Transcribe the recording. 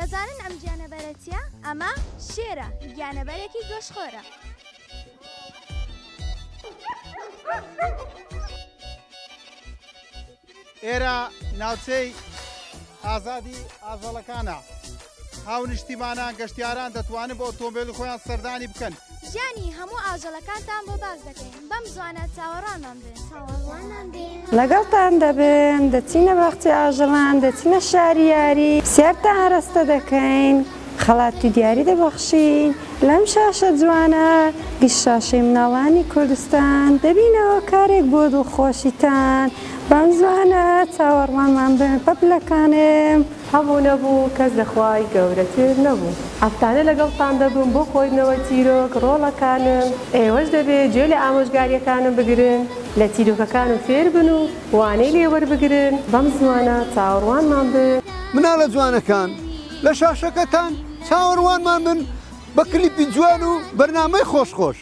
دەزانن ئەم گیانەبەرە چیە؟ ئەمە شێرە، گیانەبەرێکی گۆشتخۆرە. ئێرە ناوچەی ئازادی ئاژەڵەکانە، هاونیشتیمانان، گەشتیاران دەتوانن بە ئۆتۆمبێلی خۆیان سەردانی بکەن. ژیانی هەموو ئاژەڵەکانتان بۆ باس دەکەین، بەم زوانە چاوەڕوانمان بن. چاوەڕوانمان بن. لەگەڵتان دەبن، دەچینە باخچەی ئاژەڵان، دەچینە شاری یاری، پرسیارتان ئاراستە دەکەین، خەڵات و دیاری دەبەخشین، لەم شاشە جوانە، گشت شاشەی مناڵانی کوردستان، دەبینەوە کارێک بۆ دڵخۆشیتان، بەم زوانە چاوەڕوانمان بن پەپلەکانم. هەبوو نەبوو کەس لە خوای گەورەتر نەبوو. هەفتانە لەگەڵتان دەبم بۆ خۆیندنەوەی چیرۆک ڕۆڵەکانم ئێوەش دەبێ گوێ لە ئامۆژگاریەکانم بگرن لە چیرۆکەکانم فێر بن و وانەی لێ وەربگرن بەم زوانە چاوەڕوانمان بن. مناڵە جوانەکان لە شاشەکەتان چاوەڕوانمان بن بە کلیپی جوان و بەرنامەی خۆش خۆش.